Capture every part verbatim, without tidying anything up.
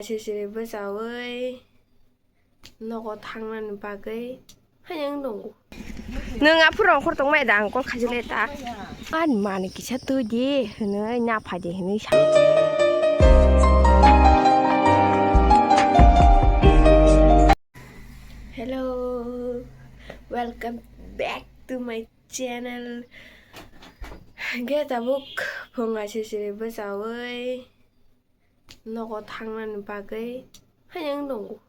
Sisiri bwchaui nogo thangnani bagwi hayung tongo. Nwng aphuru ongkhor tongmai da, ang kol khaijak le ta. Ani mani kisa twi di hwnwi, na phai di hwnwi sa. Hello, welcome back to my channel. Ge tabuk phunga sisiri bwchaui nogo thangnani bagwi hayung tongo.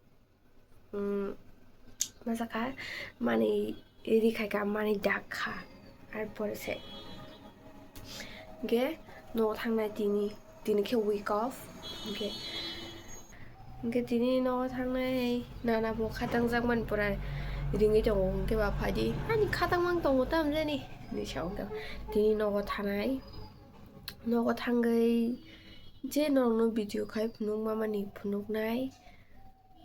Umm, ma sakha, mani ri khaikha, mani dak kha, ar pore se. Hwnkhe nogo thangnai tini, tini khe week off. Hwnkhe, hwnkhe tini nogo thangnai nana bo khatang jakmani pura ringwi tongo, hwnkhe ba phaidi ani khatang mang tongo tamjani hinwi sa wngkha. Tini nogo thanai, nogo thangwi je norokno video khai phunukma mani phunuknai,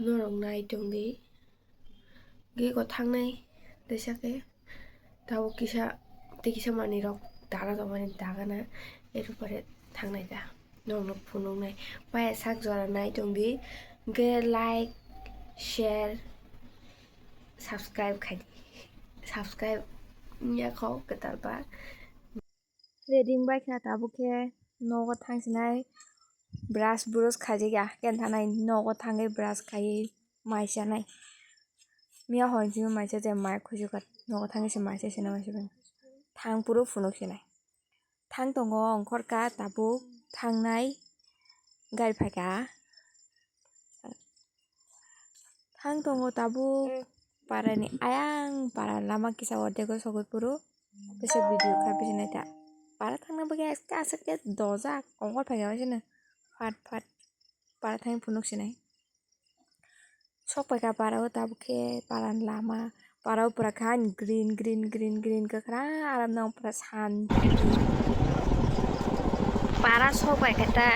norok nai tongdi. Gego thangnai teisa khe tabuk kisa tei kisa manwi rok dana tongmani dagana, er pore thangnai da norokno phunuknai. Paya sak jora nai tongdi, hwnkhe like, share, subscribe khaidi. Subscribe wngya kho kwtal ba. Ready wngbai kha tabuk khe nogo thangsinai, brush brush khaijak ya, khe thanai nogo thangwi brush khaiwi mai chanai. Miya hor simi mai cha je mai khuju kha, nogo thangwi se mai cha sinai mai cha. Thang phuru phunuk sinai. Thang tongo ongkhor kha tabuk thangnai gari phaikha. Thang tongo tabuk parani ayang para lama kisa o dego sogwi phuru kisa video kha bisi naitha. Para thangna bagwi aste aste khe dojak ongkhor phaikha waisano phat phat para thangwi phunuk sinai. Sok paikha para o tabuk khe parani lama. Para o pura khan green, green, green, green kwkhwrang aram nang pura san. Para sok bai khe ta.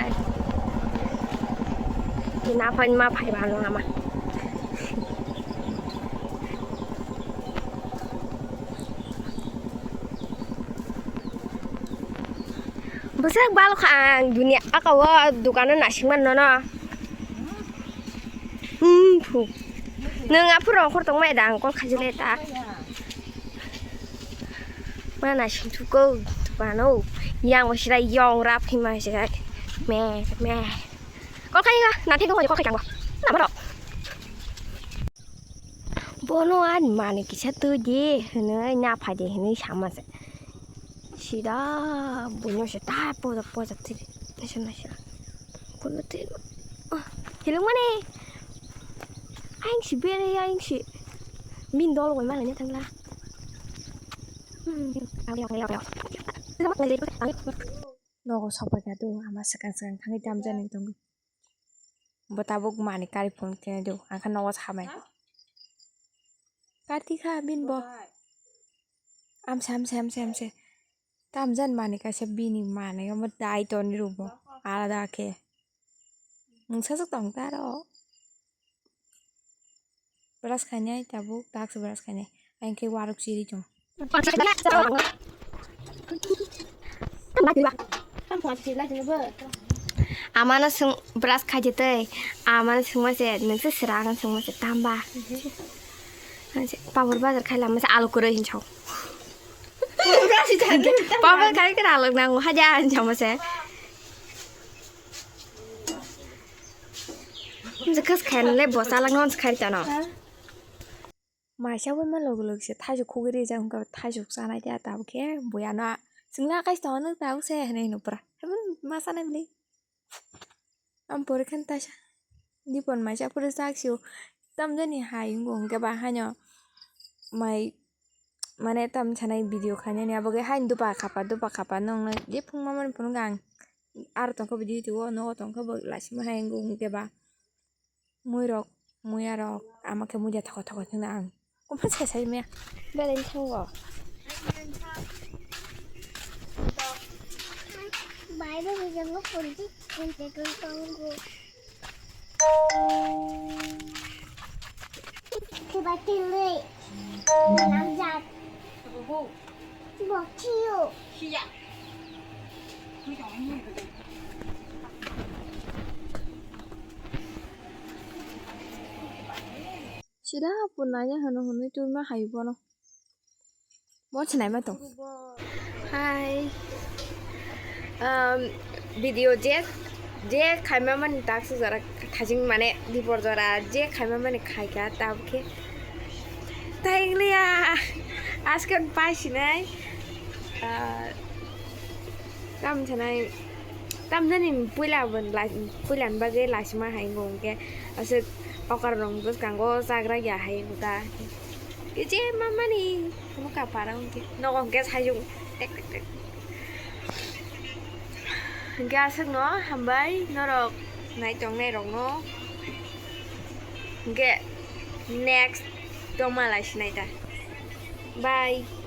Ina phai ma phai ba no ama. Bwswk balo kha ang dunia aka o dukano nasing man nono. Hmm, phu. Nwng aphuru ongkhor tongmai da, ang kol khaijak le ta. Mana singthuko bano. Yang bo sira yong rap hima sira. Me, me. Kol khai ga, na thik ko kol khai kang bo. Na baro. Bono ani mani kisa twi di hwnwi, na phai di hwnwi sama se. Sida buino se ta poja poja twi. Naisa naisa. Bono twi. Oh, hello mani. Aing si bere aing si. Min dol goi mani thangla. Hmm. Nogo sokpai kha do, ama swkang swkang thangwi tamjani tongo. Bo tabuk mani kari phone khe do, ang khe nogo samai. Karti kha bini bo. Amse, amse, amse, amse. Tamjani mani kaisa bini mani omo dai toni rw bo. Alada khe. Nwng sajak tong ta aro. Brush khainai tabuk, tak se brush khainai. Ang khe warok chiri tong. Amano swng, brush khaidi tei. Amano swngma se, nwng se sira ang swngma se tamba. Pabor bazar khai lama se alu kwrwi hinchok. Pabor khai khe alu nango haja hinchok ma se. Nje khas khayan le bo chalak non khai tano. Maisa bai ma log log se thaisu khugwi rijak hwnkha thaisu chanai de tabuk khe buya no chwngla kais tongo tabuk se hinwi hino pura. Hebo ma chanai bwlai. Am pore khe taisa dipon maisa pura chak sio tamjani hai wngkha hwnkhe ba haino mai mane tam sanai video khainani abo khe haino dopa khapa dopa khapa nongno je phungma mani phunukgo ang. Aro tongkha bo duty o, nogo tongkha bo laisima hai wngkha hwnkhe ba. Muirok, muiyarok, ama khe muiya thokha thokha kheno ang. Omo sai sai maya. Belai thango. Bai bai bai jango phone ti, phone te kong kong go. Khe bai tele. Namjak. Bo khiyo. Khiya. Khui tong ni. Chira punaya hano hwnwi twi ma hai bono. Mo chinai ma tong. Hi. Um, video je, je khaima mani tak su jora thajing mane dipor jora je khaima mani khaika tabkhe. Taingliya askan pai sinai. Ah, tam thanai, tam jani puila ban lai, puila ni bagwi laisima hai wngkhe aswk okar rong bwskango chagra ya hai wngkha. Kije mamani muka para wngkhe nogo hwnkhe sayung tek tek tek. Hwnkhe aswkno hambai norok nai tongnai rokno. Hwnkhe next tongma lai sinai ta. Bye.